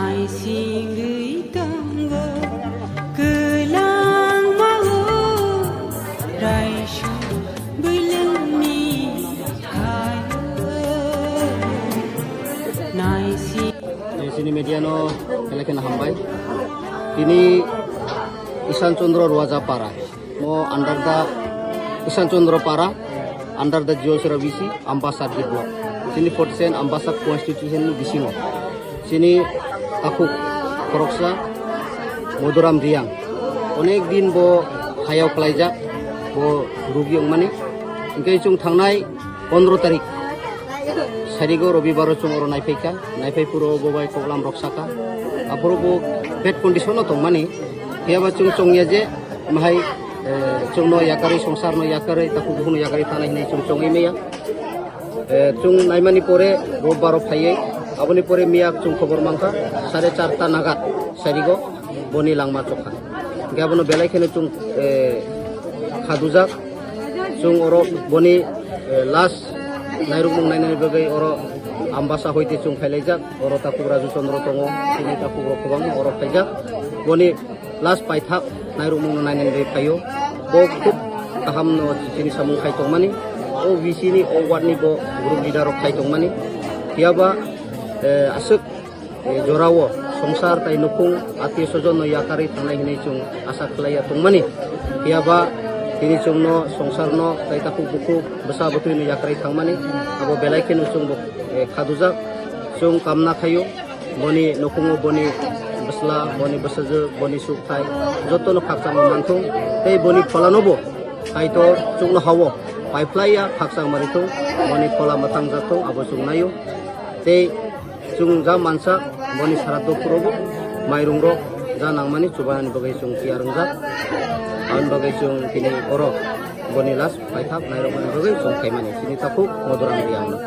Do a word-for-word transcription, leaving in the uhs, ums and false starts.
Naisingwi tongo kwlangma o raisa bwlwngni hayo. Naising- Sini media no belai kheno hambai. Tini Ishan Chandra Ruaja Para. Mo under the Ishan Chandra Para, under the Jiyosora B C, Ambasa D block. Sini forty-seven Ambasa constitution ni bisingo. Sini takhuk khoroksa Moduram Riyang. Onek din bo hayao khlaijak, bo rugi wngmani. Hingke chwng thangnai pondro tarik, sarigo Robibaro chwng oro naiphaikha, naiphai phuru bo bai koklam rok saka. Aphuru bo bad condition o tongmani, phiyaba chwng chongya je, mahai, eh, chwngno yakarwi, songsarno yakarwi, takhuk bukhukno yakarwi thanai hinwi chwng chongwi maya. Eh, chwng naimani pore Robibaro phaiwi, aboni pore miya chwng khobor mankha, sare charta nagat sarigo boni langma chokha. Hingke abono belai kheno chwng, eh, khadujak. Chwng oro boni, eh, last nairukmung nainani bagwi oro Ambasa hoite chwng phailaijak. Oro takhuk Raju Chandra tongo, chini takhuk rok kwbangma oro phaijak. Boni last paithak nairukmung no nainani bagwi phaio. Bo khub kaham no chini samung khai tongmani. O B C ni, o ward ni bo group leader rok khai tongmani. Phiyaba, eh, aswk eh, jorao songsar tai nukhung atio sojon no yakarwi thangnai hinwi chwng asa khlaiya tongmani. Phiyaba tini chwngno songsarno tai takhuk bukhuk bwsa bwtwi no yakarwi thangmani abo belai kheno chwng bo, eh, khadujak. Chwng kamna khaio boni nukhungo boni bwsla, boni bwsajwk, boni sukthai jotono khakchangma manthung tei boni pholanobo Kaitor chwngno hao paiphlaiya khakchangma rithung, boni phola mwthangjakthung abo chwng naio. Tei chwng ja mansa boni sara dophurobo mairungrok ja nangmani chubanani bagwi chwng tiyar wngjak. Aboni bagwi chwng tini oro boni last paithak nairokmani bagwi chwng phaimani chini takhuk Moduram Riyangno.